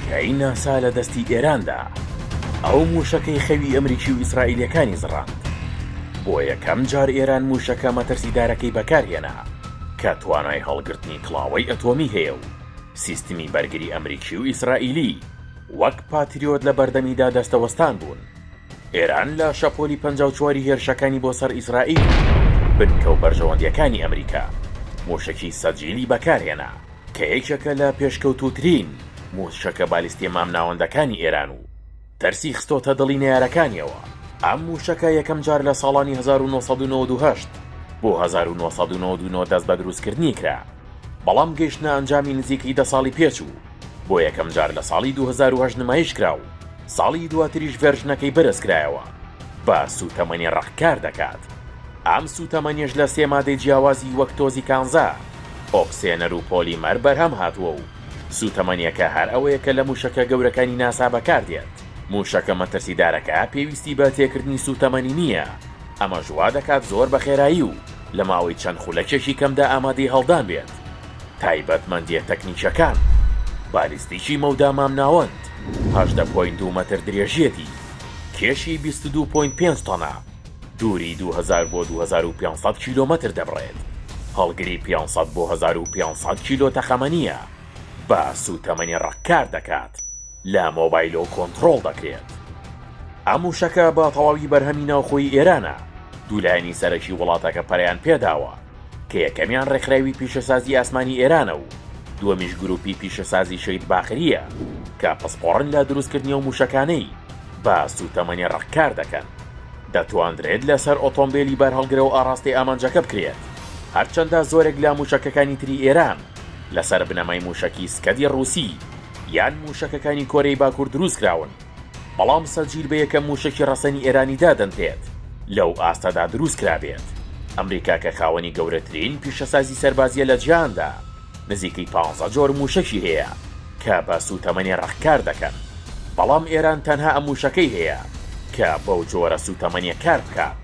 بنکەی ناسا لە دەستی ئێراندا، ئەو مووشەکەی خەوی ئەمریکی و ئیسرائیلییەکانی زڕاند. بۆ یەکەم جار ئێران مووشەکە مەترسیدارەکەی بەکارهێنا کە توانای هەڵگرتنی کڵاوەی ئەتۆمی هەیە و سیستمی بەرگری ئەمریکی و ئیسرائیلی وەک پاتریۆت لە بەردەمیدا دەستەوەستان بوون. ئێران لە شەپۆلی 54 ی هێرشەکانی بۆ سەر ئیسرائیل و بنکە و بەرژەوەندییەکانی ئەمریکا، مووشەکی سەجیلی بەکارهێنا کە یەکێکە لە پێشکەوتووترین مووشەکە بالیستییە مامناوەندەکانی ئێران و ترسی خستۆتە دڵی نەیارەکانیەوە. ئەم مووشەکە یەکەم جار لە ساڵانی 1998 بۆ 1999 دەست بە دروستکردنی کرا، بەڵام گەیشتنە ئەنجامی نزیکەی دە ساڵی پێچوو، بۆ یەکەم جار لە ساڵی 2008 نمایش کرا و ساڵی دواتریش ڤێرژنەکەی بەرزکرایەوە. بە سووتەمەنی ڕەق کار دەکات. ئەم سووتەمەنیەش لە سێ مادەی جیاوازی وەک تۆزی کانزا، ئۆکسێنەر و پۆلیمەر بەرهەم هاتووە و سووتەمەنیەکە هەر ئەوەیە کە لە مووشەکە گەورەکانی ناسا بەکاردێت. مووشەکە مەترسیدارەکە پێویستی بە تێکردنی سووتەمەنی نییە، ئەمەش وا دەکات زۆر بە خێرایی و لە ماوەی چەند خولەکێکی کەمدا ئامادەی هەڵدان بێت. تایبەتمەندییە تەکنیکیەکان، بالیستیکی مەودا مامناوەند، 18 point دوو مەتر درێژیەتی، کێشی 22 point پێنج تەنە، دووری 2000 بۆ 2500 کیلۆمەتر دەبڕێت، هەڵگری 500 بۆ 1500 کیلۆ تەقەمەنییە، بە سووتەمەنی ڕەق کار دەکات، لە مۆبایلەوە کۆنتڕۆڵ دەکرێت. ئەم مووشەکە بە تەواوی بەرهەمی ناوخۆیی ئێرانە، دوو لایەنی سەرەکی وڵاتەکە پەرەیان پێداوە، کە یەکەمیان ڕێکخراوی پیشەسازی ئاسمانی ئێرانە و دووەمیش گروپی پیشەسازی شەهید باقرییە کە پسپۆڕن لە دروستکردنی ئەو مووشەکانەی بە سووتەمەنی ڕەق کار دەکەن. دەتواندرێت لەسەر ئۆتۆمبێلی بارهەڵگرەوە ئاڕاستەی ئامانجەکە بکرێت، هەرچەندە زۆرێک لە مووشەکەکانی تری ئێران لەسەر بنەمای مووشەکی سکەدی ڕووسی یان مووشەکەکانی کۆریای باکوور دروستکراون، بەڵام سەجیل بە یەکەم مووشەکی ڕەسەنی ئێرانی دادەنرێت لەو ئاستەدا دروستکرابێت. ئەمریکا کە خاوەنی گەورەترین پیشەسازی سەربازییە لە جیهاندا، نزیکەی پانزە جۆر مووشەکی هەیە کە بە سووتەمەنی ڕەق کار دەکەن، بەڵام ئێران تەنها ئەم مووشەکەی هەیە کە بەو جۆرە سووتەمەنییە کار بکات.